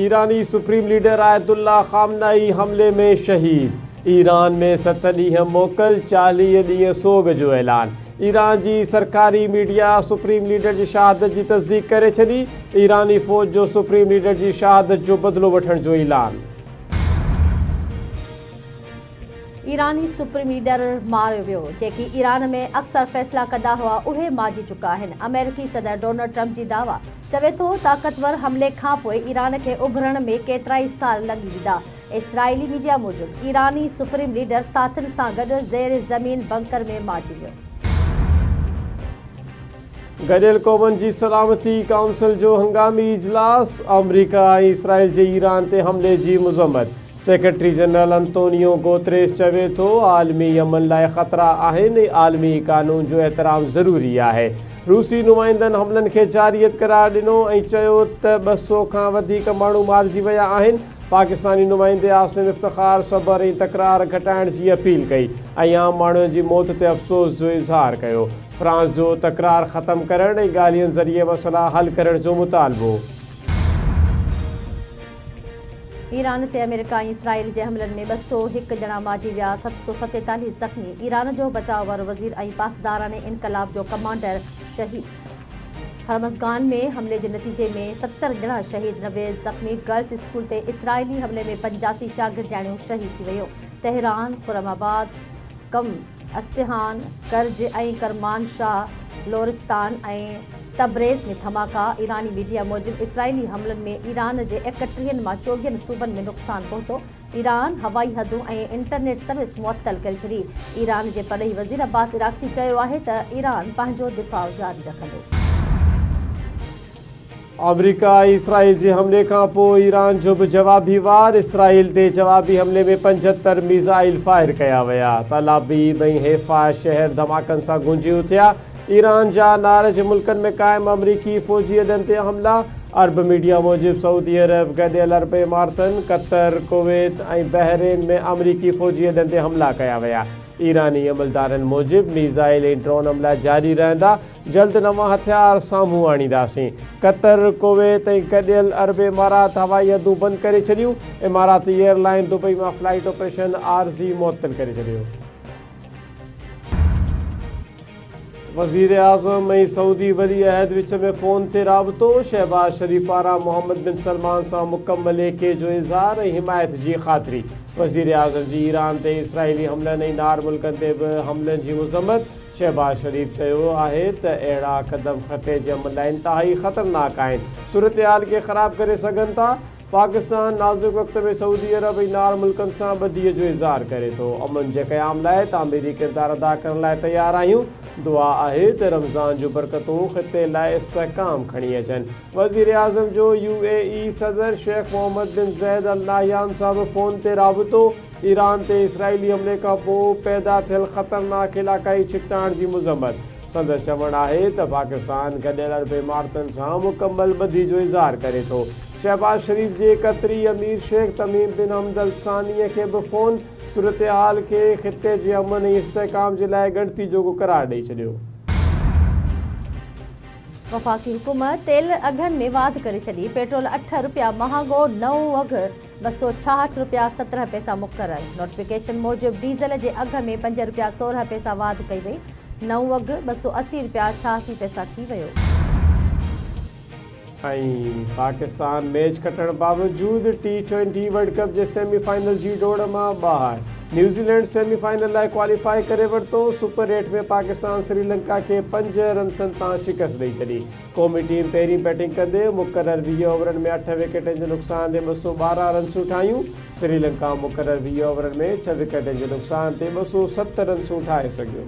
ايراني supreme leader آيت الله خامنائي حملي ۾ شهيد، ايران ۾ ست ڏينهن موڪل، 40 ڏينهن سوڳ جو اعلان، ايران جي سرڪاري ميڊيا سپريم ليڊر جي شهادت جي تصديق ڪري ڇڏي، ايراني فوج جو سپريم ليڊر جي شهادت جو بدلو وٺڻ جو اعلان. ايراني سپريم ليڊر ماريو ويو، جيڪي ايران ۾ اڪثر فيصلا ڪندا هئا اهي مارجي چڪا آهن، آمريڪي صدر ڊونلڊ ٽرمپ جي دعويٰ، چوي ٿو طاقتور حملي کانپوء ايران کي اڀرڻ ۾ ڪيترائي سال لڳي ويندا، اسرائيلي ميڊيا موجب ايراني سپريم ليڊر ساٿين سان گڏ زير زمين بنڪر ۾ مارجي ويو. گڏيل قومن جي سلامتي ڪائونسل جو هنگامي اجلاس، آمريڪا ۽ اسرائيل جي ايران تي حملي جي مذمت، سيڪريٽري جنرل انتونيو گوتريس چوي ٿو عالمي امن لاء خطرا آهن ۽ عالمي قانون جو احترام ضروري آهي. روسي نمائندن حملن کي جارحيت قرار ڏنو ۽ چيو ته 200 کان وڌيڪ ماڻهو مارجي ويا آهن. پاڪستاني نمائندي عاصم افتخار صبر ۽ تڪرار گهٽائڻ جي اپيل ڪئي ۽ عام ماڻهن جي موت تي افسوس جو اظهار ڪيو. فرانس جو تڪرار ختم ڪرڻ ۽ ڳالهين ذريعي مسئلا حل ڪرڻ جو مطالبو. ايران تي آمريڪا ۽ اسرائيل جي حملن ۾ 201 ڄڻا مارجي ويا، 747 زخمي، ايران جو بچاء وارو وزير ۽ پاسداران انقلاب جو ڪمانڊر شهيد، هرمزگان ۾ حملي جي نتيجي ۾ 70 ڄڻا شهيد، 90 زخمي، گرلز اسڪول تي اسرائيلي حملي ۾ 85 شاگردياڻيون شهيد ٿي ويون، تهران، خرم آباد، قم، اصفهان، ڪرج ۽ ڪرمان شاهه، لورستان ۽ تبريز ۾ ڌماڪا، ايراني ميڊيا موجب اسرائيلي حملن ۾ ايران جي 31 مان 24 صوبن ۾ نقصان پهتو، ايران هوائي حدون ۽ انٽرنيٽ سروس معطل ڪري ڇڏي، ايران جي پرڏيهي وزير عباس عراقچي چيو آهي ته ايران پنهنجو دفاع جاري رکندو. آمريڪا ۽ اسرائيل جي حملي کان پوء ايران جو به جوابي وار، اسرائيل تي جوابي حملي ۾ 75 ميزائل فائر ڪيا ويا، تل ابيب ۽ حيفا شهر ڌماڪن سان گونجي اٿيا، ايران جا نار جي ملڪن ۾ قائم آمريڪي فوجي اڏن تي حملا، عرب ميڊيا موجب سعودي عرب، گڏيل عرب امارتن، قطر، ڪويت ۽ بحرين ۾ آمريڪي فوجي اڏن تي حملا ڪيا ويا، ايراني عملدارن موجب ميزائل ۽ ڊرون حملا جاري رهندا، جلد نوان هٿيار سامهون آڻينداسين. قطر، ڪويت ۽ گڏيل عرب امارات هوائي حدون بند ڪري ڇڏيون، اماراتي ايئر لائن دبئي مان فلائيٽ آپريشن عارضي معطل ڪري ڇڏيو. وزيراعظم ۽ سعودي ولي عهد وچ ۾ فون تي رابطو، شهباز شريف پاران محمد بن سلمان سان مڪمل ايڪي جو اظهار ۽ حمايت جي خاطري، وزيراعظم جي ايران تي اسرائيلي حملن ۽ نار ملڪن تي به حملن جي مذمت، شهباز شريف چيو آهي ته اهڙا قدم خطي جي امن لاء انتهائي خطرناڪ آهن، صورتحال کي خراب ڪري سگهن ٿا، پاڪستان نازڪ وقت ۾ سعودي عرب ۽ نار ملڪن سان ٻڌي جو اظهار ڪري ٿو، امن جي قيام لاء تعميري ڪردار ادا ڪرڻ لاء تيار آهيون، دعا آهي ته رمضان جون برڪتون خطي لاء استحڪام کڻي اچن، وزيراعظم جو يو اي اي صدر شيخ محمد بن زيد النهيان سان به فون تي رابطو. ايران تي اسرائيلي حملي کانپوء پيدا ٿيل خطرناڪ علائقائي ڇڪتاڻ جي مذمت، سندس چوڻ آهي ته پاڪستان گڏيل عرب امارتن سان مڪمل ٻڌي جو اظهار ڪري ٿو. شهباز شريف جي قطري امير شيخ تميم بن حمد الثاني کي به فون، صورتحال کي خطي جي امن ۽ استحڪام جي لاء ڳڻتي جوڳو قرار ڏئي ڇڏيو. وفاقي حڪومت تيل اگهن ۾ واڌ ڪري ڇڏي، پيٽرول اٺ رپيا مهانگو، نئون اگهه 266 رپيا 17 پئسا مقرر، نوٽيفڪيشن موجب ڊيزل جي اگهه ۾ پنج رپيا 16 پئسا واڌ ڪئي وئي، نئون اگهه 280 رپيا 86 پئسا ٿي ويو. ۽ پاڪستان ميچ کٽڻ باوجود ٽي ٽوئنٽي ورلڊ ڪپ جي سيمي فائنل جي ڊوڙ مان ٻاهر، نيوزيلينڊ سيمي فائنل لاء ڪواليفائي ڪري ورتو، سپر ايٽ ۾ پاڪستان سريلنڪا کي پنج رنسن تان شڪست ڏئي ڇڏي، قومي ٽيم پهرين بيٽنگ ڪندي مقرر 20 اوورن ۾ اٺ وڪيٽن جي نقصان تي 212 رنسون ٺاهيون، سريلنڪا مقرر 20 اوورن ۾ ڇهه وڪيٽن جي نقصان تي 207 رنسون ٺاهي سگهيو.